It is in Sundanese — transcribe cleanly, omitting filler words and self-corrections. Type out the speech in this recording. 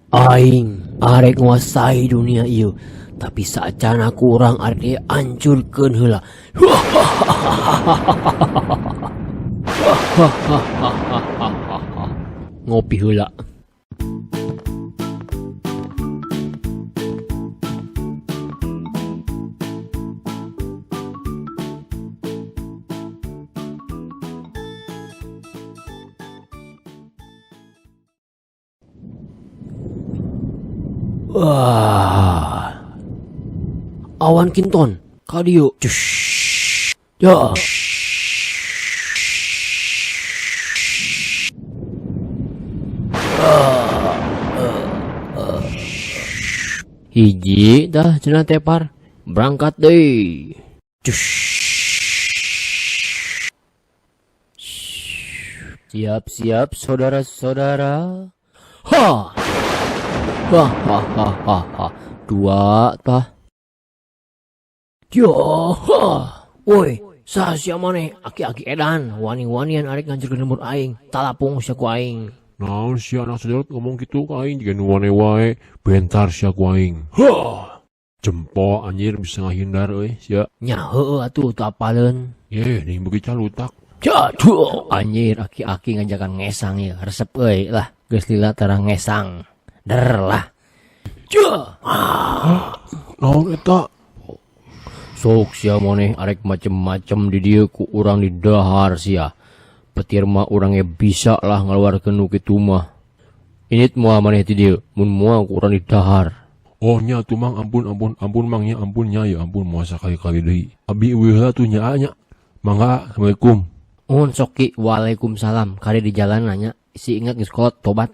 Aing arek nguasai dunia ieu, tapi saacana ku urang arek dihancurkeun heula. Ngopi heula. Wah. Awan kinton ka dieu. Ya. Hiji dah cenah tepar. Berangkat deui. Siap-siap saudara-saudara. Ha. Ha ha ha ha ha. Dua tah. Yo ha. Woi, saha sia maneh aki-aki edan wani-wanian arek ngancurkeun lembur aing. Talapung sia ku aing. Naon sia anak sejarot ngomong gitu ka aing jiga nu wane wae, bentar sia ku aing. Ha. Jempol anjir bisa ngahindar euy sia. Nya heueuh atuh teu apaleun. Yeh, ning beuki calutak. Jatuh anjir aki-aki ngajakan ngesang ya resep euy lah geus lila tara ngesang. Der lah. Ah. Naon eta? Sok sia maneh arek macem-macem di dieu ku urang di dahar sia. Petir mah urang ge bisa lah ngaluarkeun nu kitu mah. Init moal maneh ti dieu mun moal ku urang di dahar. Oh nya atuh mang, ampun ampun ampun mang nya ampun nya ya ampun moal sakali-kali deui. Abi eueuh heula tuh nya nya. Mangga, assalamualaikum. Nuhun sok ki, waalaikumsalam. Kade di jalan nanya si ingat geus kolot tobat.